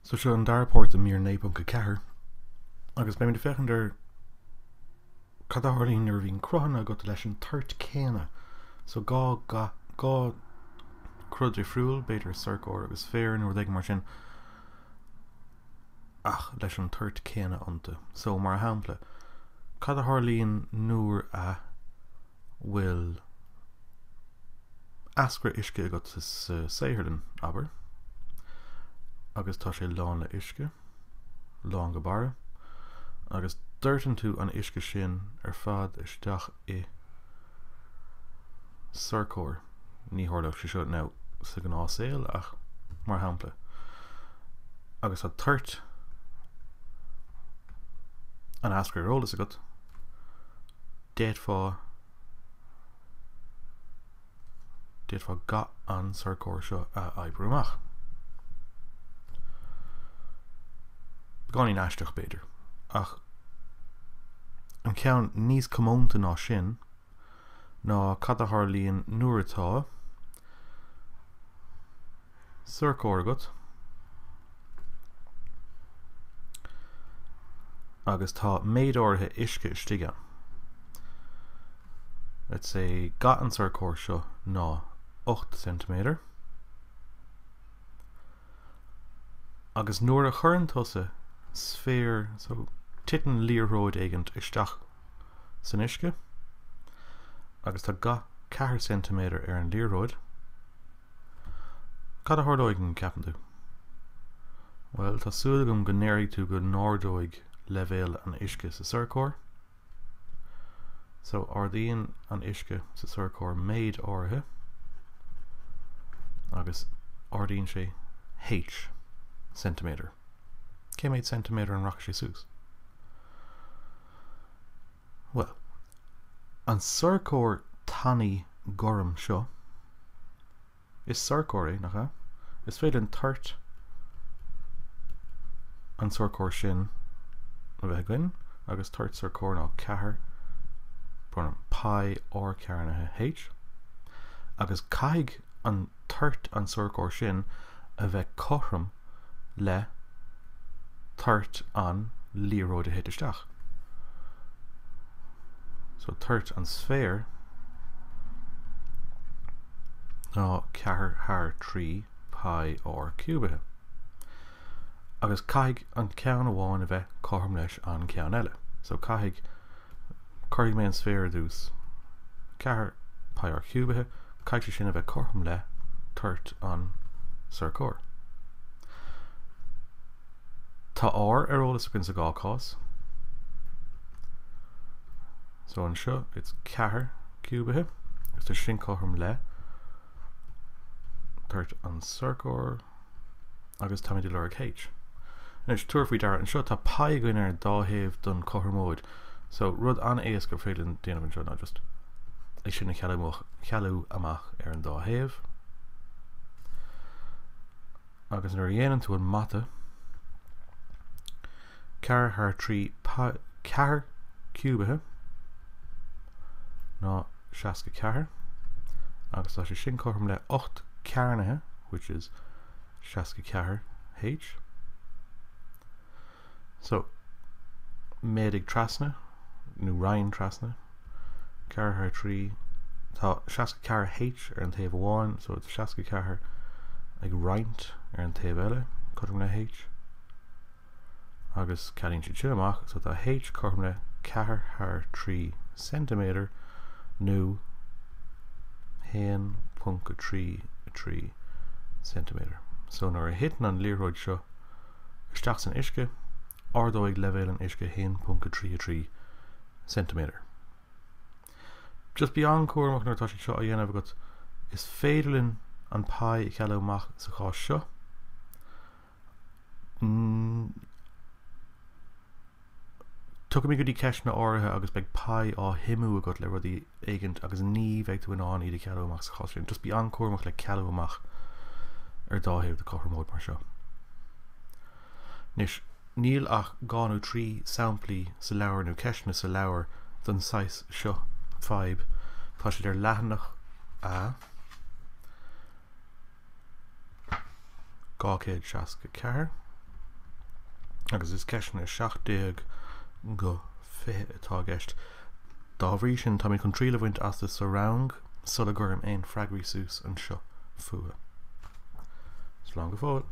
So seo an dara páirt de mír 9.4 agus beimid ag féachaint ar cad a tharlaíonn nuair a bhíonn cruthanna agat leis an toirt céanna. So gá ga gá cruth difriúil, b'fhéidir sorcóir agus sféar nó rud éigin mar sin, ach leis an toirt céanna iontu. So mar shampla, cad a tharlaíonn nuair a bhfuil eascra uisce agat sa saotharlann, abair, agus tá sé lán le uisce, lán go barra, agus doirteann tú an uisce sin ar fad isteach i sorcóir. Ní tharlódh sé seo now sa ghnáthshaol ach mar shampla. Agus tá toirt an eascra ar eolas agat, d'fhéadfá D'fhéadfá ga an sorcóir seo a oibriú amach. Beagáinín aisteach, b'fhéidir, ach an ceann níos comónta ná sin ná cad a tharlaíonn nuair atá sorcóir agat agus tá méid áirithe uisce istigh ann. Let's say ga an sorcóir seo ná 8 ceintiméadar. Agus nuair a chuireann tusa sféar, so titeann liathróid éigint isteach san uisce agus tá ga 4 ceintiméadar ar an liathróid, Cad a tharlóidh, an gceapann tú? Bhuel, tá súil agam go ndéarfaidh tú go n-ardóidh leibhéal an uisce sa sorcóir. So, ardaíonn an uisce sa sorcóir méid áirithe agus ardaíonn sé H ceintiméadar. Cé méid ceintiméadar an rachaidh sé suas? Bhuel, an sorcóir tanaí gorm seo, is sorcóir é, nach ea? Is féidir linn toirt an tsorcóir sin a bheith againn, agus toirt sorcóir ná 4 pi r cearnaithe h, agus caithfidh an toirt an tsorcóir sin a bheith cothrom le toirt an liathróid a thit isteach. So toirt an sféir ná 4 thar 3 pi r ciúbaithe. Agus caithfidh an ceann amháin a bheith cothrom leis an ceann eile. So caithfidh, cuirfidh mé an sféar ar dtús, 4 pi r ciúbaithe, caithfidh sé sin a bheith cothrom le toirt an sorcóir. Tá R ar eolas againn sa dhá chás. So anseo it's 4 ciúbaithe agus tá sin cothrom le toirt an sorcóir agus táimid ag lorg H. Anois tabhair faoi deara anseo tá pi againn ar an dá thaobh don chothromóid so rud an-éasca féidir linn déanamh anseo ná just é sin a chealú amach ar an dá thaobh. Agus nuair a dhéanann tú an mata, 4 thar 3 4 ciúbaithe ná 64 agus tá sé sin cothrom le 8 cearnaithe which is 64 H. So, méadaigh trasna, nó roinn trasna, 4 thar 3, tá 64 H ar an taobh amháin, so it's 64 ag roinnt ar an taobh eile, cothrom le H, agus cealaíonn siad sin amach, so tá H cothrom le 4 thar 3 ceintiméadar, nó 1.33 ceintiméadar. So nuair a thiteann an liathróid seo isteach san uisce, ardóidh leibhéal an uisce 1.33 ceintiméadar. Just bí an-chúramach nuair atá sé seo á dhéanamh agat. Is féidir linn an pi a chealú amach sa chás seo. Tiocfaimid go dtí ceisteanna áirithe agus beidh pi á shuimiú agat le rudaí éigint agus ní bheidh tú in ann iad a chealú amach sa chás sin. Just bí an-chúramach le cealú amach ar dá thaobh de cothromóid mar seo. Anois, níl ach dhá nó trí samplaí sa leabhar nó ceisteanna sa leabhar don saghas seo fadhb. Tá siad ar leathanach a 264. Agus is ceisteanna 17 go 20 atá i gceist. Dá bhrí sin, tá mé chun triail a bhaint astu sa rang sula gcuirim aon freagraí suas anseo fúthu. Slán go fóill.